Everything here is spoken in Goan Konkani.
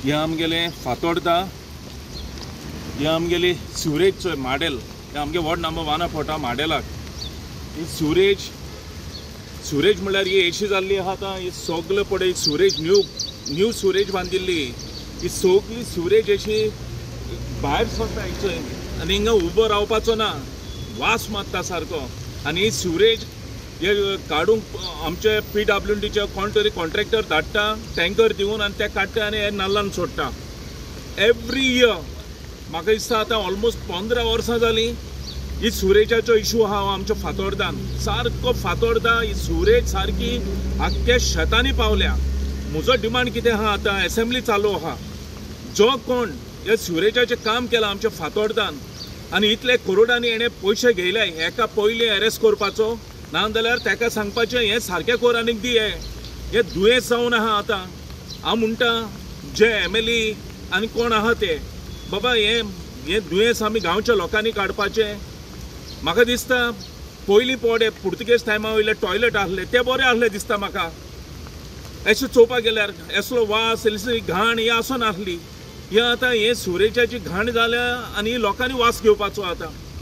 हे आमगेले फातोर्डा, हे आमगेली सिवरेज चोय माडेल, हे आमगे वॉर्ड नंबर 1 फोटा माडेलाक ही सिवरेज, सिवरेज म्हणल्यार ही अशी जाल्ली आहा आतां. ही सगळे पळय सिवरेज न्यू न्यू सिवरेज बांदिल्ली, ही सगळी सिवरेज अशी भायर सरता हिचोय आनी हिंगा उबो रावपाचो ना, वास मारता सारको. आनी ही सिवरेज हे काडूंक आमचे PWDचे कोण तरी कॉन्ट्रॅक्टर धाडटा, टँकर दिवन, आनी ते काडटा आनी हे नाल्लान सोडटा एवरी इयर. म्हाका दिसता आतां ऑलमोस्ट 15 वर्सां जालीं ही सिवरेजाचो इशू आहा आमच्या फातोर्दान. सारको फातोर्दा ही सिवरेज सारकी आख्ख्या शेतांनी पावल्या. म्हजो डिमांड कितें आहा आतां, एसेंब्ली चालू आहा, जो कोण हे सिवरेजाचें काम केलां आमच्या फातोर्दान आनी इतले करोडांनी हेणें पयशे घेयले, हेका पयलीं एरेस्ट करपाचो, ना जाल्यार ताका सांगपाचें हें सारकें कर आनीक दी. हें दुयेंस जावन आहा आतां. हांव म्हणटा जे MLA आनी कोण आहा ते बाबा हें हें दुयेंस आमी गांवच्या लोकांनी काडपाचें. म्हाका दिसता पयलीं पडे पुर्तुगेज टायमा वयले टॉयलेट आसले ते बरे आसले दिसता म्हाका. अशें चोवपाक गेल्यार असलो वास असली घाण ही आसनासली. हें आतां हें सिवरेजाची घाण जाल्या आनी लोकांनी वास घेवपाचो आतां.